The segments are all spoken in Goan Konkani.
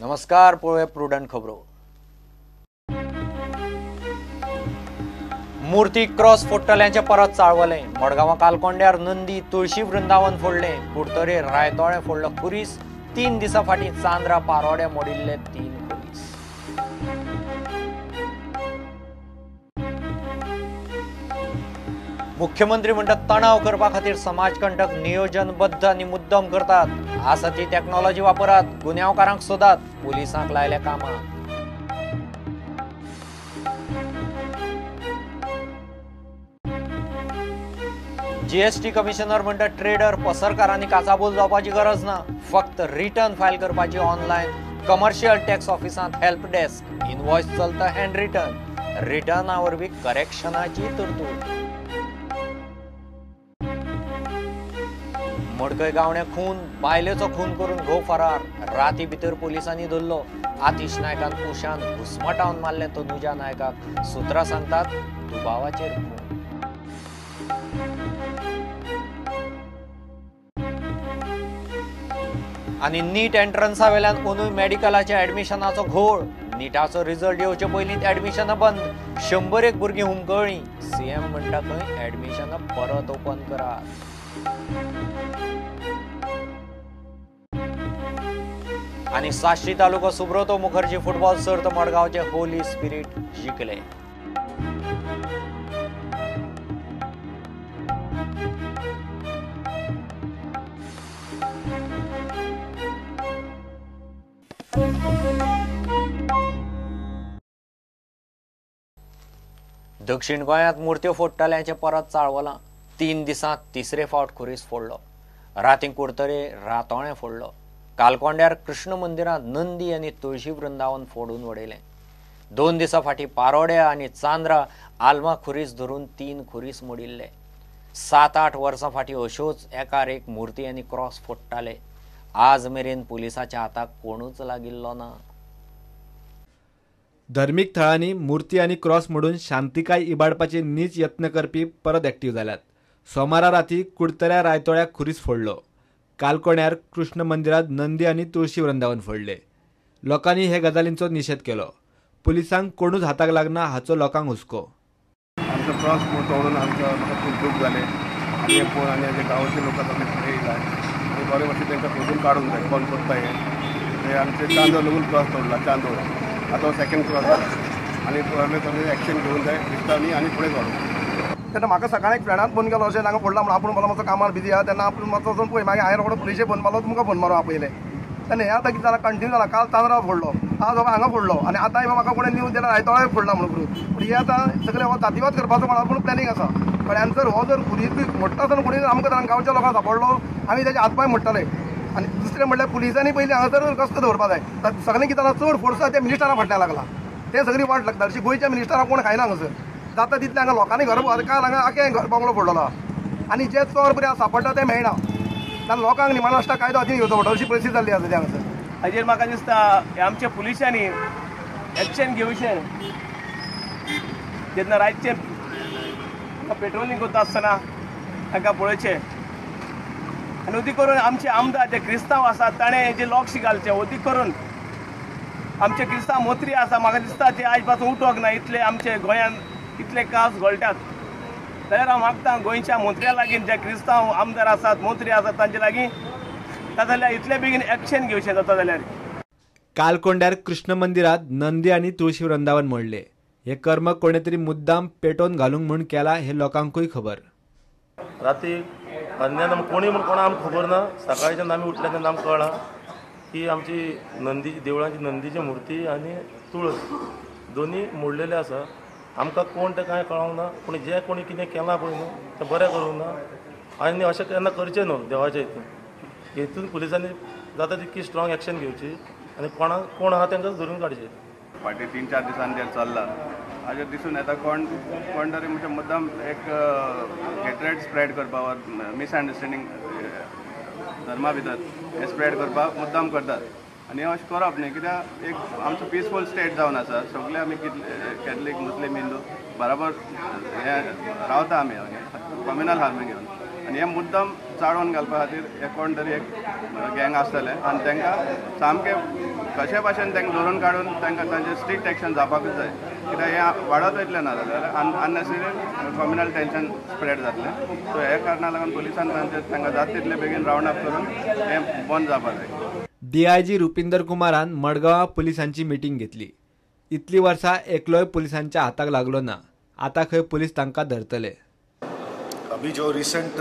नमस्कार, पळोवया प्रुडंट खबरो. मूर्ती क्रॉस फोडटल्यांचे परत चाळवलें. मडगांवां कालकोंड्यार नंदी तुळशी वृंदावन फोडलें. कुडतरे रायतोळें फोडलो खुरीस. 3 दिसां फाटीं चांद्रा पारोड्या मोडिल्ले 3 खुरीस. मुख्यमंत्री म्हणटात तणाव करपा खातीर समाजकंटक नियोजनबद्ध आनी मुद्दम करतात. आसा ती टॅक्नॉलॉजी वापरात, गुन्यांवकारांक सोदात, पुलिसांक लायल्या कामाक. जीएसटी कमिशनर म्हणटात ट्रेडर पसरकारांनी काचाबूल जावपाची गरज ना, फक्त रिटर्न फायल करपाची ऑनलायन. कमर्शियल टॅक्स ऑफिसांत हेल्प डेस्क, इनवॉयस चलता हँड रिटर्न, रिटर्ना वरवीं करेक्शनाची तरतूद. मडकय गावणे खून, बायलेचो खून करून घोव फरार, राती भितर पोलिसांनी धरलो. आतिश नायकान उशान घुस्मटावन मारलें तनुजा नायकाक. सुत्रां सांगतात दुबावाचेर खून. आनी नीट एंट्रन्सा वेल्यान अंदूय मेडिकलाच्या ऍडमिशनाचो घोळ. नीटाचो रिजल्ट येवचे पयलींच ऍडमिशनां बंद. 101 भुरगीं हुमकळ्ळीं. सीएम म्हणटा खंय ऍडमिशनां परत ओपन करात. आनी साश्टी तालुको सुब्रतो मुखर्जी फुटबॉल सर्त मडगांवचे होली स्पिरीट जिखले. दक्षिण गोंयांत मुर्त्यो फोडटल्यांचें परत चाळवलां. 3 दिसांत तिसरे फावट खुरीस फोडलो. रातीं कुडतरे रातोळें फोडलो. कालकोंड्यार कृष्ण मंदिरांत नंदी आनी तुळशी वृंदावन फोडून उडयलें. 2 दिसां फाटीं पारोड्या आनी चांद्रा आल्मा खुरीस धरून 3 खुरीस मोडिल्ले. 7-8 वर्सां फाटीं अश्योच एकार एक मुर्ती आनी क्रॉस फोडटाले. आज मेरेन पुलिसाच्या हाताक कोणूच लागिल्लो ना. धर्मीक थळांनी मूर्ती आनी क्रॉस मोडून शांतिकाय इबाडपाचे नीच यत्न करपी परत एक्टीव जाल्यात. सोमारा राती कुडतऱ्या रायतोळ्याक खुरीस फोडलो. कालकोण्यार कृष्ण मंदिरात नंदी आनी तुळशी वृंदावन फोडले. लोकांनी हे गजालींचो निशेध केलो. पुलिसांक कोणूच हाताक लागना हाचो लोकांक हुस्को. आमचो क्रॉस तोडून आमकां म्हाका खूब दूख जालें. आनी हें पळोवन आनी जे गांवचे लोक आसा ते फुडें येयला आनी बरे भशेन तांकां सोदून काडूंक जाय कोण करता हें. ते आमचे चांदोर लगून क्रॉस तोडला, चांदोर आतां सेकंड क्रॉस जाला आनी सगळें एक्शन घेवन जाय क्रिस्तांनी आनी फुडें काडूंक. तेन्ना म्हाका सकाळी एक फ्रेंडान फोन केलो, अशें हांगा फोडला म्हणून. आपूण म्हणलो मातसो कामार बिजी आहा, तेन्ना आपूण मातसो वचून पळय. मागीर हांवें रोखडो पुलिशे फोन मारलो, तुमकां फोन मारून आपयलें. तेन्ना हें आतां कितें जालां, कंटिन्यू जालां. काल चांद्रा फोडलो, आज बाबा हांगा फोडलो आनी आतां म्हाका कोणें न्यूज दिला रायतोळ्याक फोडला म्हणून. पूण हें आतां सगळें हो जातीवाद करपाचो म्हणून पूण प्लॅनिंग आसा. पण आन्सर हो जर खुरीस बी मोडटा आसतना कोणी आमकां गांवच्या लोकांक सापडलो, आमी तेजे हातपांय मोडटाले. आनी दुसरें म्हणल्यार पुलिसांनी पयलीं हांगासर गस्त दवरपा जाय. सगळें कितें जालां, चड फोर्स आसा ते मिनिस्टरा फाटल्यान लागला, तें सगळी वाट लागता. अशी गोंयच्या मिनिस्टराक कोण खायना हांगासर. जाता तितलें हांगा लोकांनी घर काल हांगा आखे घर बंगलो फोडलेलो आहा आनी जे चोर बरे सापडटा ते मेळना. कारण लोकांक निमानाष्टा कायदो हातीन घेवचो पडटा अशी परिस्थिती जाल्ली आसा हांगासर. हाजेर म्हाका दिसता आमच्या पुलिसांनी एक्शन घेवचें. जेन्ना रातचें पेट्रोलिंग करता आसतना तांकां पळोवचें आनी अदीक करून आमचे आमदार जे क्रिस्तांव आसात ताणें जे लक्ष घालचें. अदीक करून आमचे क्रिस्तांव मंत्री आसा, म्हाका दिसता ते आयज पासून उठोंक ना. इतले आमचे गोंयांत इतले कास घोळटात. जाल्यार हांव मागता गोंयच्या मंत्र्या लागीं, जे क्रिस्तांव आमदार आसात मंत्री आसात तांचे लागीं, जाल्यार इतले बेगीन एक्शन घेवचें जाता जाल्यार. कालकोंड्यार कृष्ण मंदिरात नंदी आनी तुळशी वृंदावन मोडले. हे कर्म कोणे तरी मुद्दाम पेटोवन घालूंक म्हूण केला हे लोकांकूय खबर. राती अन्यान कोणी म्हूण कोणा आमकां खबर ना. सकाळी जेन्ना आमी उठले तेन्ना आमकां कळ्ळां की आमची नंदी देवळांची नंदीची मूर्ती आनी तुळस दोनी मोडलेले आसा. आमकां कोण तें कांय कळोंक ना, पूण जें कोणी कितें केलां पळय न्हू तें बरें करूंक ना आनी अशें केन्ना करचें न्हू देवाच्या हितून. हितून पुलिसांनी जाता तितकी स्ट्रॉंग एक्शन घेवची आनी कोणाक कोण आहा तांकां धरून काडचें. फाटीं 3-4 दिसांनी जें चल्लां हाजेर दिसून येता कोण कोण तरी म्हणजे मुद्दाम एक हेट्रेड स्प्रेड करपा वा मिसअंडरस्टँडींग धर्मा भितर हें स्प्रेड करपाक मुद्दाम करतात. आनी हें अशें करप न्ही, कित्याक एक आमचो पिसफूल स्टेट जावन आसा. सगळे आमी कॅथलीक मुस्लीम हिंदू बराबर हें रावता आमी कम्युनल हार्मनी घेवन. आनी हें मुद्दाम चाळोवन घालपा खातीर एक कोण तरी एक गँग आसतलें आनी तांकां सामकें कशे भाशेन तांकां धरून काडून तांकां तांचें स्ट्रिक्ट एक्शन जावपाकूच जाय, कित्याक हें वाडत वयतलें ना जाल्यार अननेसेसरी कम्युनल टेंशन स्प्रेड जातलें. सो हे कारणाक लागून पुलिसान तांचेर तांकां जाता तितले बेगीन रावंड अप करून हें बंद जावपाक जाय. डीआयजी रुपिंदर कुमारान मडगांवां पुलिसांची मिटींग घेतली. इतली वर्सां एकलोय पुलिसांच्या हाताक लागलो ना, आता खंय पुलीस तांकां धरतले. अभी जो रिसेंट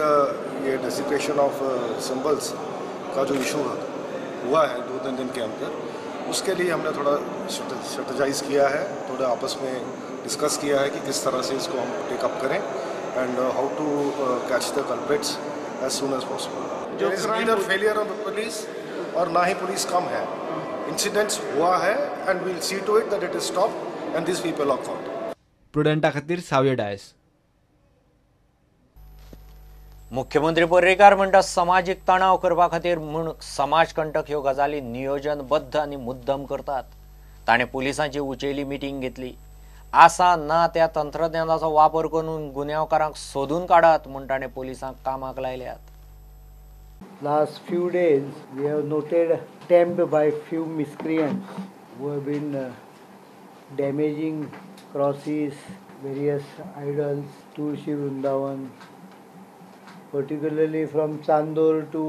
ये डेसिक्रेशन ऑफ सिंबल्स का जो इशू हुआ है 2-3 दिन के अंदर, उसके लिए हमने थोड़ा स्ट्रेटजाइज किया है, थोड़ा आपस में डिस्कस किया है कि किस तरह से इसको हम टेकअप करें and how to catch the culprits as soon as possible. There is neither failure of the police और ना ही पुलिस कम है. इंसिडेंट्स हुआ है and we'll see to it that it is stopped and these people are caught. प्रुडंटा खातीर सावय डायस. मुख्यमंत्री पर्रीकार म्हणटा समाजीक तणाव करपा खातीर म्हूण समाजकंटक ह्यो गजाली नियोजनबद्ध आनी मुद्दम करतात. ताणें पुलिसांची उंचेली मिटींग घेतली. आसा ना त्या तंत्रज्ञानाचो वापर करून गुन्यांवकारांक सोदून काडात म्हूण ताणें पुलिसांक कामाक लायल्यात. Last few days we have noted attempt by few miscreants who have been damaging crosses, various idols, Tulsi Vrindavan, particularly from Chandor to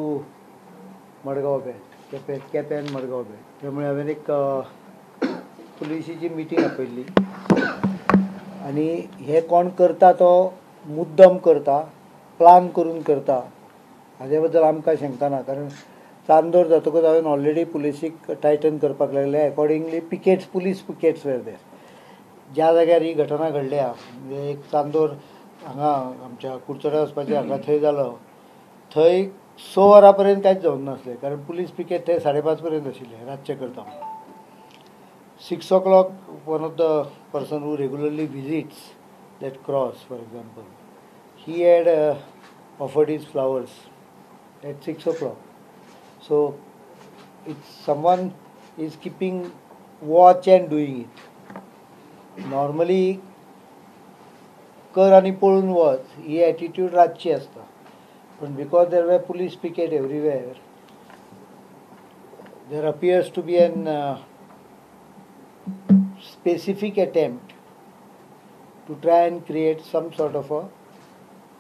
Madgaon belt, Quepem and Madgaon belt. त्यामुळे हांवें एक पुलिशीची मिटींग आपयल्ली आनी हे कोण करता तो मुद्दम करता, प्लान करून करता हाजे बद्दल आमकां शंका ना, कारण चांदोर जातकूच हांवें ऑलरेडी पुलिसीक टायटन करपाक लागले. Accordingly pickets, police pickets were there. ज्या जाग्यार ही घटना घडल्या म्हणजे एक चांदोर हांगा आमच्या कुडचड्या वचपाचें हांगा थंय जालो, थंय 6 वरां पर्यंत कांयच जावंक नासलें, कारण पुलीस पिकेट थंय 5:30 पर्यंत आशिल्लें रातचें करता. 6 o'clock one of the person who regularly visits that cross for example, he had offered his flowers at 6 o'clock. So it's someone is keeping watch and doing it. Normally कर आनी पळून वच ही एटिट्यूड रातची आसता, पण because there were police picket everywhere, there appears to be an specific attempt to try and create some sort of a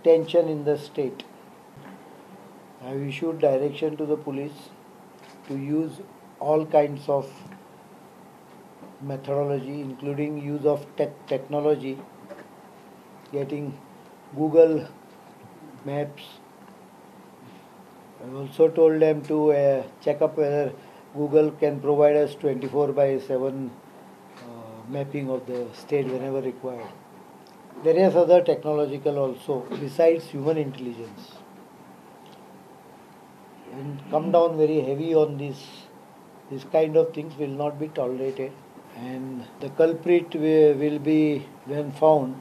tension in the state. I have issued direction to the police to use all kinds of methodology, including use of technology, getting Google Maps. I also told them to check up whether Google can provide us 24/7 mapping of the state whenever required. Various other technological also, besides human intelligence, and come down very heavy on this. This kind of things will not be tolerated, and the culprit will be, when found,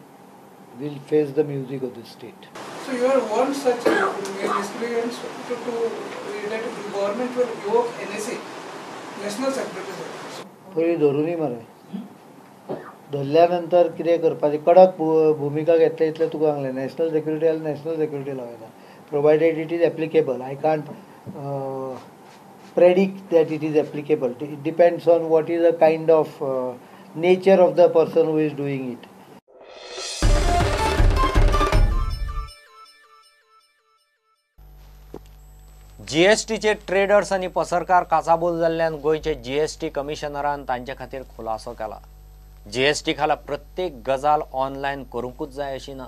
will face the music of the state. So you are warned such miscreants to that the government will evoke NSA, National Security Service. पयलीं धरूनय मरे, धरल्या नंतर कितें करपाचें, कडक भुमिका घेतले इतलें तुका सांगलें. नॅशनल सेक्युरिटी जाल्यार नॅशनल सेक्युरिटी लावता, provided it is applicable. I can't predict that it is applicable. It depends on what is the kind of nature of the person who is doing it. जीएसटीचे traders आनी पसरकार काचाबूल जाल्ल्यान गोंयचे जीएसटी कमिशनरान तांचे खातीर खुलासो केला. जीएसटी खाला प्रत्येक गजाल ऑनलायन करूंकूच जाय अशी ना,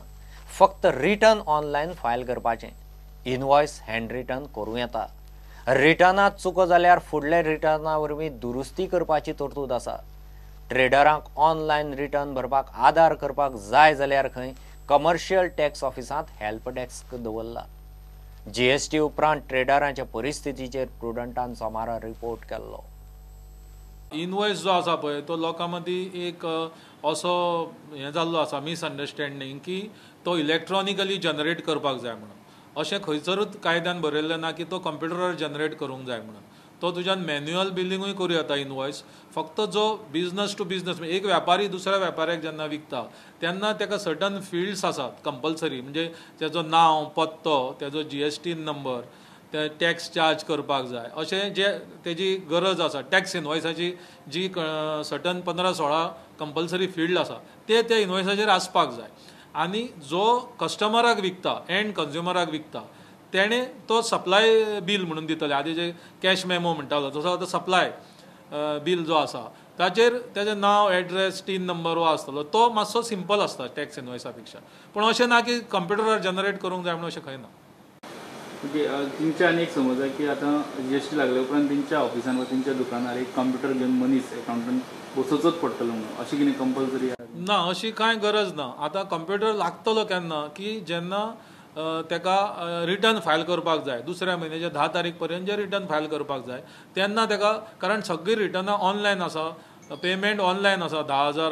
फक्त रिटर्न ऑनलायन फायल करपाचें, इनवॉयस हँड रिटर्न करूं येता. रिटर्नांत चुको जाल्यार फुडल्या रिटर्ना वरवीं दुरुस्ती करपाची तरतूद आसा. ट्रेडरांक ऑनलायन रिटर्न भरपाक आदार करपाक जाय जाल्यार खंय कमर्शियल टॅक्स ऑफिसांत हेल्प डेस्क दवरला. जीएसटी उपरांत ट्रेडरांच्या परिस्थितीचेर प्रुडंटान सोमारा रिपोर्ट केल्लो. इनवॉयस जो आसा पळय तो लोकां मदीं एक असो हें जाल्लो आसा मिसअंडरस्टँडींग की तो इलेक्ट्रॉनिकली जनरेट करपाक जाय म्हणून. अशें खंयसरूच कायद्यान बरयल्लें ना की तो कंप्युटरार जनरेट करूंक जाय म्हणून. तो तुज्यान मॅन्युअल बिलिंगूय करूं येता इनवॉयस. फक्त जो बिजनस टू बिजनस एक व्यापारी दुसऱ्या व्यापाऱ्याक जेन्ना विकता तेन्ना ताका सर्टन फिल्ड्स आसात कंपल्सरी, म्हणजे तेजो नांव, पत्तो, तेजो GST number, ते टॅक्स चार्ज करपाक जाय, अशें जे तेजी गरज आसा. टॅक्स इनवॉयसाची जी सर्टन 15-16 कंपल्सरी फिल्ड आसा ते त्या इनवॉयसाचेर आसपाक जाय. आनी जो कस्टमराक विकता, एंड कंज्युमराक विकता, तेणें तो सप्लाय बील म्हणून दितले. आदी जे कॅश मेमो म्हणटालो तसो आतां सप्लाय बील जो आसा ताचेर तेजें नांव, एड्रेस, टीन नंबर हो आसतलो. तो मातसो सिंपल आसता टॅक्स इनवॉयसा पेक्षा. पूण अशें ना की कंप्युटरार जनरेट करूंक जाय म्हणून अशें खंय ना. ओके, तुमच्या आनी एक समज की आतां GST लागल्या उपरांत तेंच्या ऑफिसान वा तेंच्या दुकानार एक कंप्युटर घेवन मनीस एकाउंटंट बसोवचोच पडटलो म्हणून, अशी कितें कंपल्सरी ना? अशी कांय गरज ना. आतां कंप्युटर लागतलो केन्ना की जेन्ना ताका रिटर्न फायल करपाक जाय, दुसऱ्या म्हयन्याच्या 10 तारीख पर्यंत जे रिटर्न फायल करपाक जाय तेन्ना ताका, कारण सगळीं रिटर्नां ऑनलायन आसा, पेमेंट ऑनलायन आसा 10,000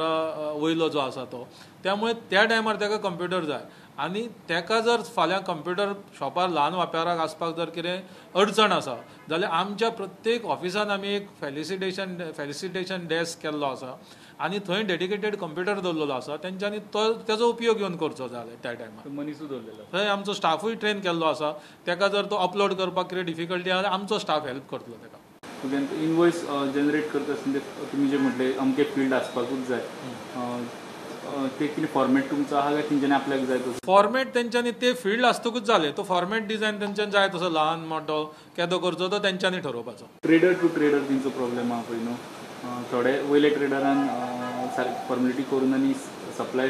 वयलो जो आसा तो, त्यामुळे त्या टायमार ताका कंप्युटर जाय. आनी ताका जर फाल्यां कंप्युटर शॉपार ल्हान व्यापाराक आसपाक जर कितें अडचण आसा जाल्यार आमच्या प्रत्येक ऑफिसान आमी एक फेलिसिटेशन डेस्क केल्लो आसा आनी थंय डेडिकेटेड कंप्युटर दवरलेलो आसा. तेंच्यांनी तो तेजो उपयोग घेवन करचो जाल्यार त्या टायमार मनीसूय दवरलेलो, थंय आमचो स्टाफूय ट्रेन केल्लो आसा. ताका जर तो अपलोड करपाक कितें डिफिकल्टी आसा आमचो स्टाफ हेल्प करतलो ताका. इनवॉयस जनरेट करता आसतना तुमी जे म्हटले अमके फिल्ड आसपाकूच जाय, ते कितें फॉर्मेट तुमचो आहा काय तेंच्यांनी आपल्याक जाय तसो फॉर्मेट? तेंच्यांनी ते फिल्ड आसतकूच जालें, तो फॉर्मेट डिझायन तेंच्यांनी जाय तसो ल्हान मोटो केदो करचो तो तेंच्यांनी ठरोवपाचो. ट्रेडर टू ट्रेडर तेंचो प्रॉब्लेम आहा पळय न्हू, थोडे वयले ट्रेडरान सारकी फॉर्मेलिटी करून आनी सप्लाय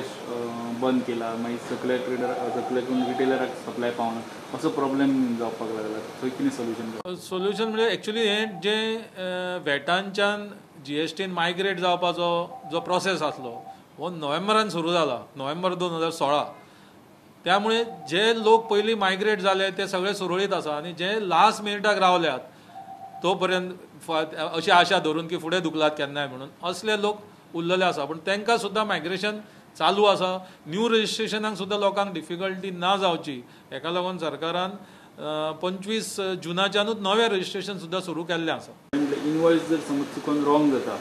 बंद केला, मागीर सकले ट्रेडर सकले करून रिटेलराक सप्लाय पावना, असो प्रॉब्लेम जावपाक लागला. थंय कितें सोल्युशन? सोल्युशन म्हणजे एक्चुली हें जें वेटांच्यान GSTन मायग्रेट जावपाचो जो प्रोसेस आसलो हो नोव्हेंबरान सुरू जाला, नोव्हेंबर 2016. त्यामुळे जे लोक पयलीं मायग्रेट जाले ते सगळे सुरळीत आसा आनी जे लास्ट मिनिटाक रावल्यात तो पर्यंत अशी आशा धरून की फुडें दुखलात केन्नाय म्हणून असले लोक उरलेले आसा. पूण तांकां सुद्दां मायग्रेशन चालू आसा. न्यू रजिस्ट्रेशनाक सुद्दां लोकांक डिफिकल्टी ना जावची हेका लागून सरकारान 25 जुनाच्यानूच नवें रजिस्ट्रेशन सुद्दां सुरू केल्लें आसा. इनवॉयस जर समज चुकोन रॉंग जाता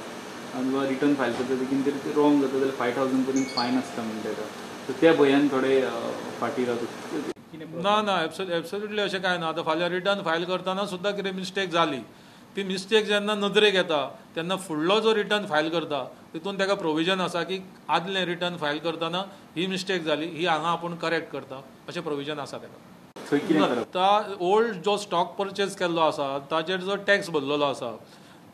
आनी रिटर्न फायल करता कितें तरी रॉंग जाता जाल्यार 5,000 पर्यंत फायन आसता म्हणटा तेका, सो त्या भंयान थोडे फाटीं रावता. ना ना, एब्सोल्युटली अशें कांय ना. आतां फाल्यां रिटर्न फायल करतना सुद्दां कितें मिस्टेक जाली, ती मिस्टेक जेन्ना नदरेक येता तेन्ना फुडलो जो रिटर्न फायल करता तितून ताका प्रोविजन आसा की आदलें रिटर्न फायल करतना ही मिस्टेक जाली, ही हांगा आपूण करेक्ट करता, अशें प्रोविजन आसा ताका. ओल्ड जो स्टॉक परचेज केल्लो आसा ताचेर जो टॅक्स भरलेलो आसा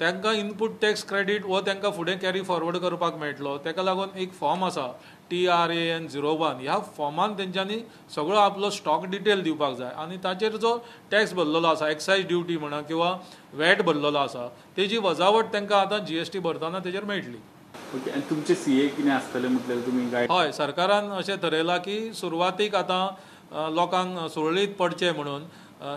तांकां इनपूट टॅक्स क्रेडीट हो तांकां फुडें कॅरी फॉरवर्ड करपाक मेळटलो. ताका लागून एक फॉर्म आसा TRAN 01, ह्या फॉर्मान तेंच्यांनी सगळो आपलो स्टॉक डिटेल दिवपाक जाय आनी ताचेर जो टॅक्स भरलेलो आसा, एक्सायज ड्युटी म्हणा किंवा वॅट भरलेलो आसा, तेजी वजावट तांकां आतां GST भरतना तेजेर मेळटली. ओके, आनी तुमचे CA कितें आसतले म्हटल्यार तुमी गायड? हय, सरकारान अशें थरयलां की सुरवातीक आतां लोकांक सुरळीत पडचें म्हणून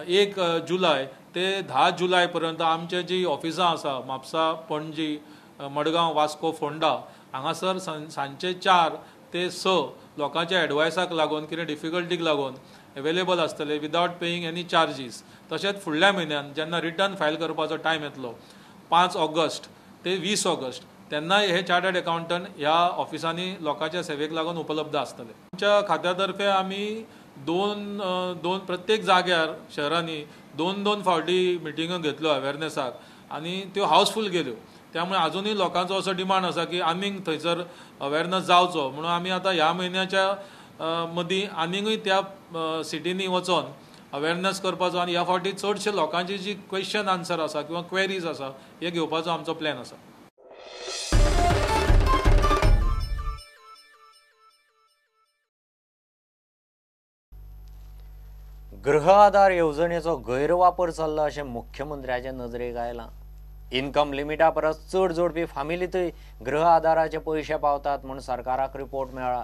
1 जुलय ते 10 जुलय पर्यंत आमचे जी ऑफिसां आसा म्हापसा, पणजी, मडगांव, वास्को, फोंडा हांगासर सांजचे 4 ते 6 लोकांच्या एडवायसाक लागून कितें डिफिकल्टीक लागून अवेलेबल आसतले विदावट पेईंग एनी चार्जीस. तशेंच फुडल्या म्हयन्यान जेन्ना रिटर्न फायल करपाचो टायम येतलो 5 ऑगस्ट ते 20 ऑगस्ट तेन्नाय हे चार्टर्ड अकाउंटंट ह्या ऑफिसांनी लोकांच्या सेवेक लागून उपलब्ध आसतले. आमच्या खात्या तर्फे आमी दोन प्रत्येक जाग्यार शहरांनी 2-2 फावटी मिटिंगो घेतल्यो अवेरनेसाक आनी त्यो हावसफूल गेल्यो. त्यामुळे अजुनूय लोकांचो असो डिमांड आसा की आनीक थंयसर अवेरनेस जावचो म्हणून आमी आतां ह्या म्हयन्याच्या मदीं आनीकूय त्या सिटींनी वचोन अवेरनेस करपाचो आनी ह्या फावटी चडशे लोकांची जी क्वेश्चन आन्सर आसा किंवा क्वेरीज आसा हे घेवपाचो आमचो प्लॅन आसा. गृह आधार येवजणेचो गैरवापर चल्ला अशें मुख्यमंत्र्याच्या नजरेक आयलां. इन्कम लिमिटा परस चड जोडपी फामिलींतय गृह आधाराचे पयशे पावतात म्हूण सरकाराक रिपोर्ट मेळ्ळा.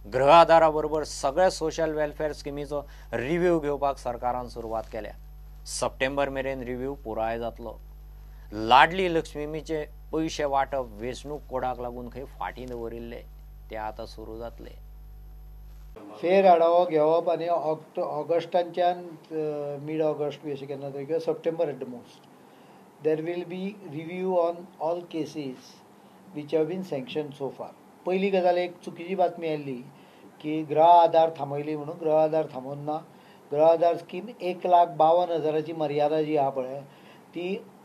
गृह आधारा बरोबर सगळ्या सोशल वेलफेअर स्किमीचो रिव्ह्यू घेवपाक सरकारान सुरवात केल्या. सप्टेंबर मेरेन रिव्ह्यू पुराय जातलो. लाडली लक्ष्मीचे पयशे वांटप वेंचणूक कोडाक लागून खंय फाटीं दवरिल्ले ते आतां सुरू जातले. फेर आढावो घेवप आनी ऑगस्टांच्यान मीड ऑगस्ट बी अशें केन्ना तरी किंवा सप्टेंबर eight the most There will be review on all cases which have been sanctioned so far. पहिली गजाल, एक चुकीची बातमी आयिल्ली की गृह आधार थांबयली म्हणून. गृह आधार थांबोवन ना. गृह आधार स्कीम 1,52,000ची मर्यादा जी आहा पळय ती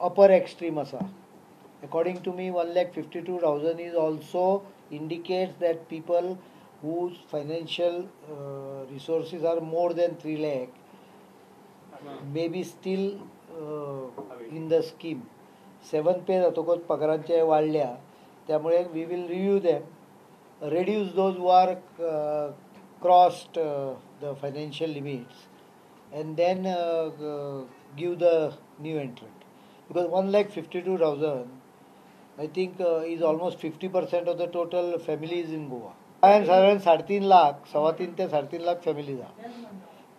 अपर एक्स्ट्रीम आसा. According to me 1,52,000 is also indicates that people whose financial resources are more than 3 lakh may be still in the scheme. 7 pay जातकच पगारांचे वाडल्या, त्यामुळे we will review them, reduce those who are crossed the financial limits and then give the new entrant, because 1,52,000 I think is almost 50% of the total families in Goa. गोंयांत सादारण 3.5 लाख, 3.25 ते 3.5 लाख फॅमिलीज आहा.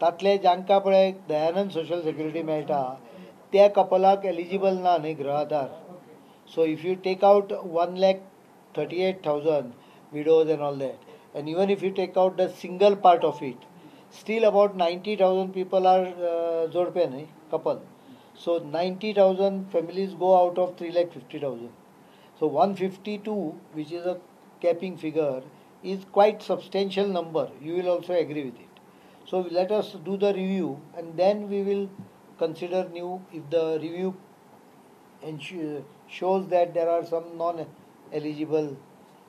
तांतले जांकां पळय दयानंद सोशल सेक्युरिटी मेळटा त्या कपलाक एलिजिबल ना न्ही गृह आधार. So if you take out 1,38,000 widows and all that, and even if you take out the single part of it, still about 90,000 people are जोडपे न्ही, couple. So 90,000 families go out of 3,50,000. So 152, which is a capping figure, is quite substantial number. You will also agree with it. So let us do the review and then we will consider new if the review shows that there are some non-eligible.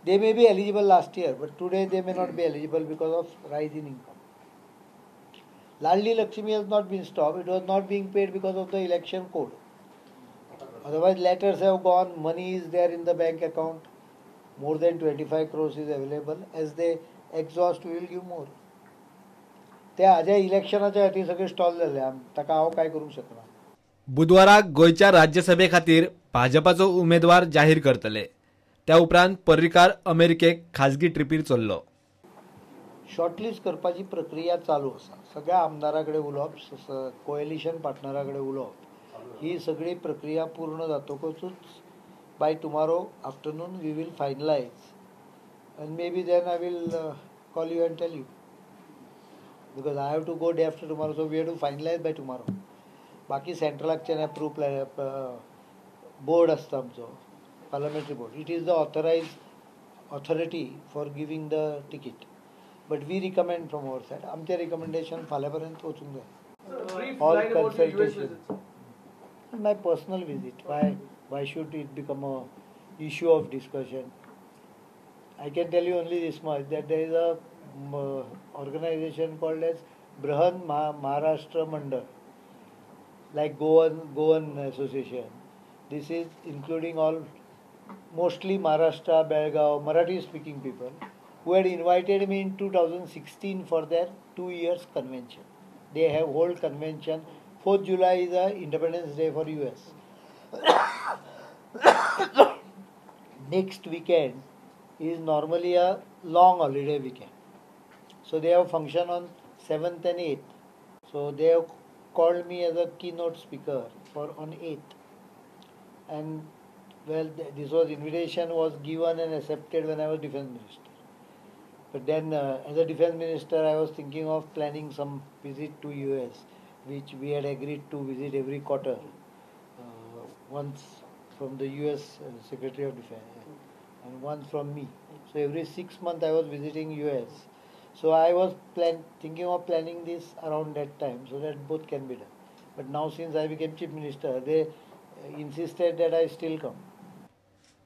They may be eligible last year, but today they may not be eligible because of rise in income. Ladli Lakshmi has not been stopped. It was not being paid because of the election code. Otherwise, letters have gone, money is there in the bank account. More than 25 crores is available. As they exhaust, we will give more. ते आज्या इलेक्शनाच्या खातीर सगळे स्टॉल जाल्ले, ताका हांव काय करूंक शकना. बुधवारा गोंयच्या राज्यसभे खातीर भाजपाचो उमेदवार जाहीर करतले. त्या उपरांत पर्रीकार अमेरिकेक खाजगी ट्रिपीर चल्लो. शॉर्टलिस्ट करपाची प्रक्रिया चालू आसा. सगळ्या आमदारा कडेन उलोवप, कोएलिशन पार्टनरा कडेन उलोवप, ही सगळी प्रक्रिया पूर्ण जातकूच by tomorrow afternoon we will finalise and maybe then I will call you and tell you, because I have to go day after tomorrow, so we have to finalise by tomorrow. बाकी सेंट्रलाकच्यान अप्रूव बोर्ड आसता आमचो, parliamentary board. It is the authorise authority for giving the ticket, but we recommend from our side. आमचें रिकमेंडेशन फाल्यां पर्यंत वचूंक जाय. All consultation, my personal visit, why should it become a issue of discussion? I can tell you only this much, that there is a organization called as Brihan Maharashtra Mandal, like Goan Association. This is including all, mostly Maharashtra, Belgaum, Marathi speaking people, who had invited me in 2016 for their 2 years convention. They have hold convention. 4th July is a Independence Day for US. Next weekend is normally a long holiday weekend. So they have function on 7th and 8th. So they have called me as a keynote speaker for on 8th. And well, this was invitation was given and accepted when I was defense minister. But then as a defense minister, I was thinking of planning some visit to US, which we had agreed to visit every quarter, once from the US Secretary of Defense and once from me. So every 6 months I was visiting US. So I was thinking of planning this around that time so that both can be done. But now since I became Chief Minister, they insisted that I still come.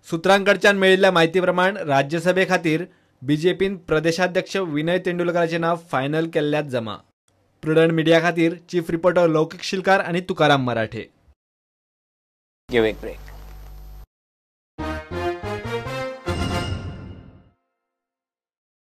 सूत्रांकडच्यान मेळिल्ल्या माहिती प्रमाण राज्यसभे खातीर बीजेपीन प्रदेशाध्यक्ष विनय तेंडुलकराचें नांव फायनल केल्ल्यात जमा. प्रुडंट मिडिया खातीर चीफ रिपोर्टर लौकिक शिलकार आनी तुकाराम मराठे. Give a break.